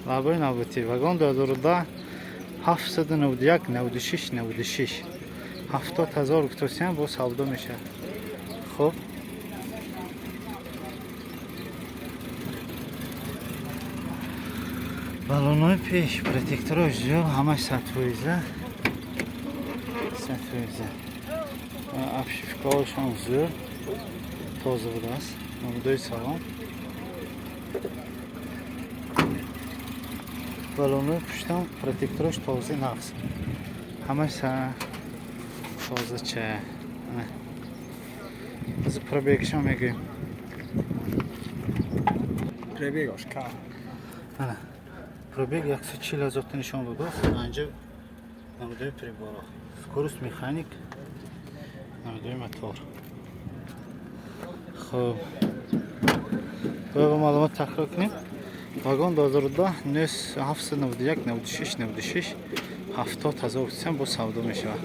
Лабои навбатӣ вагон 2010, 791 96 96, 70 000 гуфтосиям, бо савдо мешавад. Хуб, баллонҳои пеш, протекторҳои зиёд, ҳамаш 100%, 100%. Обшивкаҳошон зӯр, тоза будааст. Намудои салон, баллонҳои пуштам, протектораш тоза, нағз, ҳамаш тозача. Аз пробегшон мегӯем. Пробегаш кам. Ана, пробег 140 000 нишон додааст. Анҷа намудои приборҳо, скорость, механик, намудои мотор. Хуб, бояд ба маълумот такрор кунем: вагон 2010, 791 96 96, 70 000 бо савдо мешавад.